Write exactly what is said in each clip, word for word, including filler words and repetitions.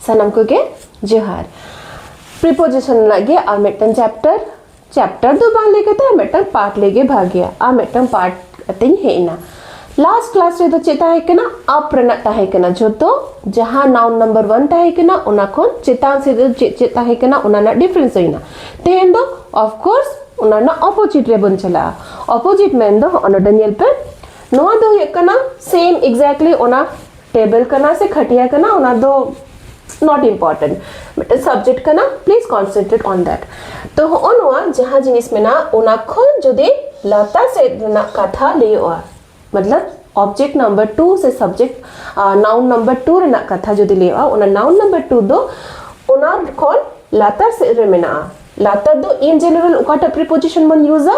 ᱥᱟᱱᱟᱢ ᱠᱚᱜᱮ ᱡᱚᱦᱟᱨ᱾ ᱯᱨᱤᱯᱳᱡᱤᱥᱚᱱ ᱨᱮᱱᱟᱜ ᱜᱮ ᱟᱨ ᱢᱤᱫᱴᱟᱝ ᱪᱮᱯᱴᱟᱨ, ᱪᱮᱯᱴᱟᱨ ᱫᱚ ᱵᱟᱝ ᱞᱟᱹᱭ ᱠᱟᱛᱮ ᱟᱨ ᱢᱤᱫᱴᱟᱝ ᱯᱟᱨᱴ ᱞᱟᱹᱭ ᱜᱮ ᱵᱷᱟᱜᱮᱭᱟ᱾ ᱟᱨ ᱢᱤᱫᱴᱟᱝ ᱯᱟᱨᱴ ᱠᱟᱛᱮᱧ ᱦᱮᱡ ᱮᱱᱟ᱾ ᱞᱟᱥᱴ ᱠᱞᱟᱥ ᱨᱮᱫᱚ ᱪᱮᱫ ᱛᱟᱦᱮᱸ ᱠᱟᱱᱟ? ᱟᱯ ᱨᱮᱱᱟᱜ ᱛᱟᱦᱮᱸ ᱠᱟᱱᱟ᱾ ᱡᱷᱚᱛᱚ ᱡᱟᱦᱟᱸ ᱱᱟᱣᱩᱱ ᱱᱟᱢᱵᱟᱨ ᱚᱣᱟᱱ ᱛᱟᱦᱮᱸ ᱠᱟᱱᱟ, ᱚᱱᱟ ᱠᱷᱚᱱ ᱪᱮᱛᱟᱱ ᱥᱮᱫ ᱫᱚ ᱪᱮᱫ ᱪᱮᱫ ᱛᱟᱦᱮᱸ ᱠᱟᱱᱟ, ᱚᱱᱟ ᱨᱮᱱᱟᱜ ᱰᱤᱯᱷᱟᱨᱮᱱᱥ ᱦᱩᱭᱱᱟ᱾ ᱛᱮᱦᱮᱧ ᱫᱚ ᱚᱯᱷ ᱠᱳᱨᱥ ᱚᱱᱟ ᱨᱮᱱᱟᱜ ᱚᱯᱳᱡᱤᱴ ᱨᱮᱵᱚᱱ ᱪᱟᱞᱟᱜᱼᱟ᱾ ᱚᱯᱳᱡᱤᱴ ᱢᱮᱱᱫᱚ ᱦᱚᱸᱜᱼᱚ ᱱᱚᱰᱮ ᱧᱮᱞ ᱯᱮ, ᱱᱚᱣᱟ ᱫᱚ ᱦᱩᱭᱩᱜ ᱠᱟᱱᱟ ᱥᱮᱢ ᱮᱠᱡᱮᱠᱴᱞᱤ ᱚᱱᱟ ᱴᱮᱵᱤᱞ ᱠᱟᱱᱟ ᱥᱮ ᱠᱷᱟᱹᱴᱭᱟᱹ ᱠᱟᱱᱟ, ᱚᱱᱟ ᱫᱚ not important, ᱢᱤᱫᱴᱮᱱ ᱥᱟᱵᱡᱮᱠᱴ ᱠᱟᱱᱟ, please concentrate on that᱾ ᱛᱚ ᱦᱚᱸᱜᱼᱚ ᱱᱚᱣᱟ ᱡᱟᱦᱟᱸ ᱡᱤᱱᱤᱥ ᱢᱮᱱᱟᱜᱼᱟ, ᱚᱱᱟ ᱠᱷᱚᱱ ᱡᱩᱫᱤ ᱞᱟᱛᱟᱨ ᱥᱮᱫ ᱨᱮᱱᱟᱜ ᱠᱟᱛᱷᱟ ᱞᱟᱹᱭᱚᱜᱼᱟ, ᱢᱚᱛᱞᱚᱵ ᱚᱵᱡᱮᱠᱴ ᱱᱟᱢᱵᱟᱨ ᱴᱩ ᱥᱮ ᱥᱟᱵᱡᱮᱠᱴ ᱱᱟᱣᱩᱱ ᱱᱟᱢᱵᱟᱨ ᱴᱩ ᱨᱮᱱᱟᱜ ᱠᱟᱛᱷᱟ ᱡᱩᱫᱤ ᱞᱟᱹᱭᱚᱜᱼᱟ, ᱚᱱᱟ ᱱᱟᱣᱩᱱ ᱱᱟᱢᱵᱟᱨ ᱴᱩ ᱫᱚ ᱚᱱᱟ ᱠᱷᱚᱱ ᱞᱟᱛᱟᱨ ᱥᱮᱫ ᱨᱮ ᱢᱮᱱᱟᱜᱼᱟ᱾ ᱞᱟᱛᱟᱨ ᱫᱚ ᱤᱱ ᱡᱮᱱᱟᱨᱮᱞ ᱚᱠᱟᱴᱟᱜ ᱯᱨᱤᱯᱳᱡᱤᱥᱚᱱ ᱵᱚᱱ ᱤᱭᱩᱡᱟ?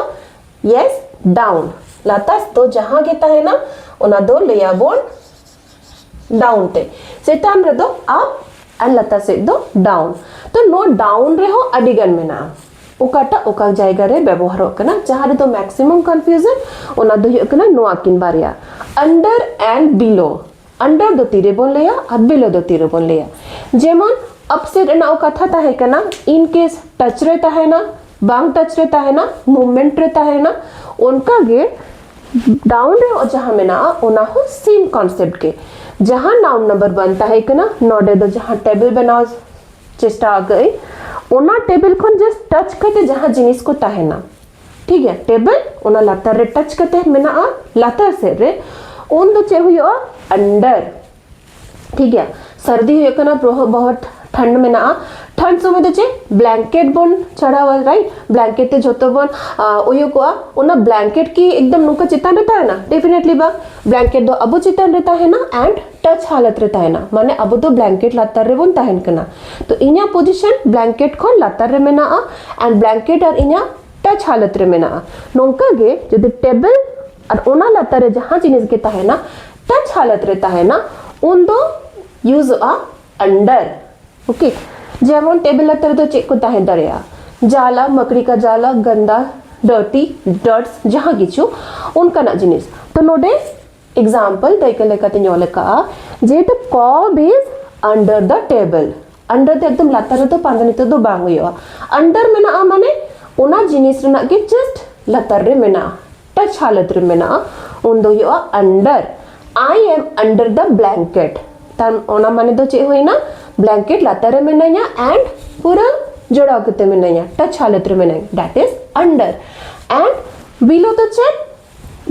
Yes, down. ᱞᱟᱛᱟᱨ ᱫᱚ ᱡᱟᱦᱟᱸ ᱜᱮ ᱛᱟᱦᱮᱱᱟ, ᱚᱱᱟ ᱫᱚ ᱞᱟᱹᱭᱟᱵᱚᱱ ᱰᱟᱣᱩᱱ ᱛᱮ᱾ ᱪᱮᱛᱟᱱ ᱨᱮᱫᱚ ᱟᱯ ᱟᱨ ᱞᱟᱛᱟᱨ ᱥᱮᱫ ᱫᱚ ᱰᱟᱣᱩᱱ᱾ ᱛᱚ ᱱᱚᱣᱟ ᱰᱟᱣᱩᱱ ᱨᱮᱦᱚᱸ ᱟᱹᱰᱤ ᱜᱟᱱ ᱢᱮᱱᱟᱜᱼᱟ᱾ ᱚᱠᱟᱴᱟᱜ ᱚᱠᱟ ᱡᱟᱭᱜᱟ ᱨᱮ ᱵᱮᱵᱚᱦᱟᱨᱚᱜ ᱠᱟᱱᱟ, ᱡᱟᱦᱟᱸ ᱨᱮᱫᱚ ᱢᱮᱠᱥᱤᱢᱟᱢ ᱠᱚᱱᱯᱷᱤᱭᱩᱡᱚᱱ, ᱚᱱᱟ ᱫᱚ ᱦᱩᱭᱩᱜ ᱠᱟᱱᱟ ᱱᱚᱣᱟ ᱠᱤᱱ ᱵᱟᱨᱭᱟ, under and below᱾ Under ᱫᱚ ᱛᱤᱨᱮᱵᱚᱱ ᱞᱟᱹᱭᱟ ᱟᱨ below ᱫᱚ ᱛᱤᱨᱮᱵᱚᱱ ᱞᱟᱹᱭᱟ? ᱡᱮᱢᱚᱱ ᱟᱯ ᱥᱮᱫ ᱨᱮᱱᱟᱜ ᱠᱟᱛᱷᱟ ᱛᱟᱦᱮᱸ ᱠᱟᱱᱟ, in case touch ᱨᱮ ᱛᱟᱦᱮᱱᱟ, ᱵᱟᱝ ᱴᱟᱪ ᱨᱮ ᱛᱟᱦᱮᱱᱟ, ᱢᱩᱵᱷᱢᱮᱱᱴ ᱨᱮ ᱛᱟᱦᱮᱱᱟ᱾ ᱚᱱᱠᱟᱜᱮ ᱰᱟᱣᱩᱱ ᱨᱮ ᱡᱟᱦᱟᱸ ᱢᱮᱱᱟᱜᱼᱟ, ᱚᱱᱟ ᱦᱚᱸ ᱥᱮᱢ ᱠᱚᱱᱥᱮᱯᱴ ᱜᱮ᱾ ᱡᱟᱦᱟᱸ ᱱᱟᱣᱩᱱ ᱱᱟᱢᱵᱟᱨ ᱚᱣᱟᱱ ᱛᱟᱦᱮᱸ ᱠᱟᱱᱟ, ᱱᱚᱰᱮ ᱫᱚ ᱡᱟᱦᱟᱸ ᱴᱮᱵᱤᱞ ᱵᱮᱱᱟᱣ ᱪᱮᱥᱴᱟ ᱟᱠᱟᱫ ᱟᱹᱧ, ᱚᱱᱟ ᱴᱮᱵᱤᱞ ᱠᱷᱚᱱ ᱡᱟᱥᱴ ᱴᱟᱪ ᱠᱟᱛᱮ ᱡᱟᱦᱟᱸ ᱡᱤᱱᱤᱥ ᱠᱚ ᱛᱟᱦᱮᱱᱟ, ᱴᱷᱤᱠ ᱜᱮᱭᱟ, ᱴᱮᱵᱤᱞ ᱚᱱᱟ ᱞᱟᱛᱟᱨ ᱨᱮ ᱴᱟᱪ ᱠᱟᱛᱮ ᱢᱮᱱᱟᱜᱼᱟ, ᱞᱟᱛᱟᱨ ᱥᱮᱫ ᱨᱮ, ᱩᱱ ᱫᱚ ᱪᱮᱫ ᱦᱩᱭᱩᱜᱼᱟ? ᱟᱱᱰᱟᱨ᱾ ᱴᱷᱤᱠ ᱜᱮᱭᱟ, ᱥᱟᱹᱨᱫᱤ ᱦᱩᱭᱩᱜ ᱠᱟᱱᱟ, ᱵᱚᱦᱚ-, ᱵᱚᱦᱚᱛ ᱴᱷᱟᱱᱰ ᱢᱮᱱᱟᱜᱼᱟ᱾ ᱴᱷᱟᱱᱰ ᱥᱚᱢᱚᱭ ᱫᱚ ᱪᱮᱫ? ᱵᱞᱮᱝᱠᱮᱴ ᱵᱚᱱ ᱪᱷᱟᱲᱟᱣᱟ, ᱨᱟᱭᱤᱴ? ᱵᱞᱮᱝᱠᱮᱴ ᱛᱮ ᱡᱷᱚᱛᱚ ᱵᱚᱱ, ᱟ, ᱩᱭᱩ ᱠᱚᱜᱼᱟ᱾ ᱚᱱᱟ ᱵᱞᱮᱝᱠᱮᱴ ᱠᱤ ᱮᱠᱫᱚᱢ ᱱᱚᱝᱠᱟ ᱪᱮᱛᱟᱱ ᱨᱮ ᱛᱟᱦᱮᱱᱟ? ᱰᱮᱯᱷᱤᱱᱮᱴᱞᱤ ᱵᱟᱝ᱾ ᱵᱞᱮᱝᱠᱮᱴ ᱫᱚ ᱟᱵᱚ ᱪᱮᱛᱟᱱ ᱨᱮ ᱛᱟᱦᱮᱱᱟ and ᱴᱟᱪ ᱦᱟᱞᱚᱛ ᱨᱮ ᱛᱟᱦᱮᱱᱟ, ᱢᱟᱱᱮ ᱟᱵᱚ ᱫᱚ ᱵᱞᱮᱝᱠᱮᱴ ᱞᱟᱛᱟᱨ ᱨᱮᱵᱚᱱ ᱛᱟᱦᱮᱱ ᱠᱟᱱᱟ᱾ ᱛᱚ ᱤᱧᱟᱹᱜ ᱯᱚᱡᱤᱥᱚᱱ ᱵᱞᱮᱝᱠᱮᱴ ᱠᱷᱚᱱ ᱞᱟᱛᱟᱨ ᱨᱮ ᱢᱮᱱᱟᱜᱼᱟ and ᱵᱞᱮᱝᱠᱮᱴ ᱟᱨ ᱤᱧᱟᱹᱜ ᱴᱟᱪ ᱦᱟᱞᱚᱛ ᱨᱮ ᱢᱮᱱᱟᱜᱼᱟ᱾ ᱱᱚᱝᱠᱟ ᱜᱮ ᱡᱩᱫᱤ ᱴᱮᱵᱤᱞ ᱟᱨ ᱚᱱᱟ ᱞᱟᱛᱟᱨ ᱨᱮ ᱡᱟᱦᱟᱸ ᱡᱤᱱᱤᱥ ᱜᱮ ᱛᱟᱦᱮᱱᱟ, ᱴᱟᱪ ᱦᱟᱞᱚᱛ ᱨᱮ ᱛᱟᱦᱮᱱᱟ, ᱩᱱ ᱫᱚ ᱤᱭᱩᱡᱚᱜᱼᱟ ᱟᱱᱰᱟᱨ᱾ ᱳᱠᱮ, ᱡᱮᱢᱚᱱ ᱴᱮᱵᱤᱞ ᱞᱟᱛᱟᱨ ᱨᱮᱫᱚ ᱪᱮᱫ ᱠᱚ ᱛᱟᱦᱮᱸ ᱫᱟᱲᱮᱭᱟᱜᱼᱟ? ᱡᱟᱞᱟ, ᱢᱟᱠᱲᱤ ᱠᱟ ᱡᱟᱞᱟ, ᱜᱟᱱᱫᱟ, ᱰᱟᱨᱴᱤ, ᱰᱟᱨᱴᱥ, ᱡᱟᱦᱟᱸ ᱠᱤᱪᱷᱩ ᱚᱱᱠᱟᱱᱟᱜ ᱡᱤᱱᱤᱥ᱾ ᱛᱚ ᱱᱚᱰᱮ ᱮᱠᱡᱟᱢᱯᱚᱞ ᱫᱟᱹᱭᱠᱟᱹ ᱞᱮᱠᱟᱛᱮ ᱧᱮᱞ ᱟᱠᱟᱜᱼᱟ, ᱡᱮᱦᱮᱛᱩ ᱠᱚ ᱵᱮᱥ under the table. Under ᱫᱚ ᱮᱠᱫᱚᱢ ᱞᱟᱛᱟᱨ ᱨᱮᱫᱚ ᱯᱟᱸᱫᱟᱱᱤ ᱛᱮᱫᱚ ᱵᱟᱝ ᱦᱩᱭᱩᱜᱼᱟ᱾ Under ᱢᱮᱱᱟᱜᱼᱟ ᱢᱟᱱᱮ ᱚᱱᱟ ᱡᱤᱱᱤᱥ ᱨᱮᱱᱟᱜ ᱜᱮ just ᱞᱟᱛᱟᱨ ᱨᱮ ᱢᱮᱱᱟᱜᱼᱟ, touch ᱦᱟᱞᱚᱛ ᱨᱮ ᱢᱮᱱᱟᱜᱼᱟ, ᱩᱱ ᱫᱚ ᱦᱩᱭᱩᱜᱼᱟ under. I am under the blanket. ᱛᱟᱨ ᱚᱱᱟ ᱢᱟᱱᱮ ᱫᱚ ᱪᱮᱫ ᱦᱩᱭᱱᱟ? Blanket ᱞᱟᱛᱟᱨ ᱨᱮ ᱢᱮᱱᱟᱹᱧᱟ and ᱯᱩᱨᱟᱹ ᱡᱚᱲᱟᱣ ᱠᱟᱛᱮ ᱢᱮᱱᱟᱹᱧᱟ, touch ᱦᱟᱞᱚᱛ ᱨᱮ ᱢᱮᱱᱟᱹᱧᱟ, that is under. And below ᱫᱚ ᱪᱮᱫ?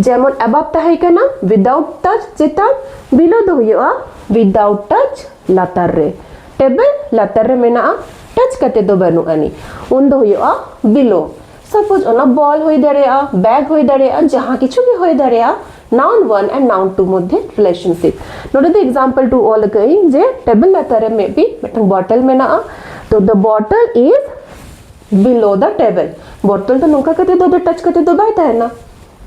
ᱡᱮᱢᱚᱱ above ᱛᱟᱦᱮᱸ ᱠᱟᱱᱟ without touch ᱪᱮᱛᱟᱱ, below ᱫᱚ ᱦᱩᱭᱩᱜᱼᱟ without touch ᱞᱟᱛᱟᱨ ᱨᱮ᱾ Table ᱞᱟᱛᱟᱨ ᱨᱮ ᱢᱮᱱᱟᱜᱼᱟ, touch ᱠᱟᱛᱮ ᱫᱚ ᱵᱟᱹᱱᱩᱜ ᱟᱹᱱᱤᱡ, ᱩᱱ ᱫᱚ ᱦᱩᱭᱩᱜᱼᱟ below. Suppose ᱚᱱᱟ ball ᱦᱩᱭ ᱫᱟᱲᱮᱭᱟᱜᱼᱟ, bag ᱦᱩᱭ ᱫᱟᱲᱮᱭᱟᱜᱼᱟ, ᱡᱟᱦᱟᱸ ᱠᱤᱪᱷᱩ ᱜᱮ ᱦᱩᱭ ᱫᱟᱲᱮᱭᱟᱜᱼᱟ, noun one and noun two ᱢᱚᱫᱽᱫᱷᱮ relationship. ᱱᱚᱰᱮ ᱫᱚ example two ᱚᱞ ᱟᱠᱟᱫᱟᱹᱧ ᱡᱮ table ᱞᱟᱛᱟᱨ ᱨᱮ maybe ᱢᱤᱫᱴᱟᱝ bottle ᱢᱮᱱᱟᱜᱼᱟ, ᱛᱚ the bottle is below the table. Bottle ᱫᱚ ᱱᱚᱝᱠᱟ ᱠᱟᱛᱮ ᱫᱚ touch ᱠᱟᱛᱮ ᱫᱚ ᱵᱟᱭ ᱛᱟᱦᱮᱱᱟ,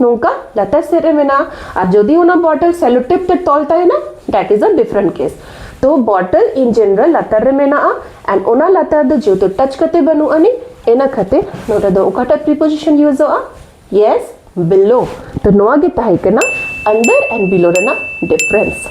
ᱱᱚᱝᱠᱟ ᱞᱟᱛᱟᱨ ᱥᱮᱫ ᱨᱮ ᱢᱮᱱᱟᱜᱼᱟ᱾ ᱟᱨ ᱡᱩᱫᱤ ᱚᱱᱟ bottle cello tape ᱛᱮ ᱛᱚᱞ ᱛᱟᱦᱮᱱᱟ, that is a different case. ᱛᱚ bottle in general ᱞᱟᱛᱟᱨ ᱨᱮ ᱢᱮᱱᱟᱜᱼᱟ, and ᱚᱱᱟ ᱞᱟᱛᱟᱨ ᱫᱚ ᱡᱮᱦᱮᱛᱩ touch ᱠᱟᱛᱮ ᱵᱟᱹᱱᱩᱜ ᱟᱹᱱᱤᱡ, ᱤᱱᱟᱹ ᱠᱷᱟᱹᱛᱤᱨ ᱱᱚᱰᱮ ᱫᱚ ᱚᱠᱟᱴᱟᱜ preposition use ᱚᱜᱼᱟ? Yes, below. ᱛᱚ ᱱᱚᱣᱟ ᱜᱮ ᱛᱟᱦᱮᱸ ᱠᱟᱱᱟ under and below ᱨᱮᱱᱟᱜ difference.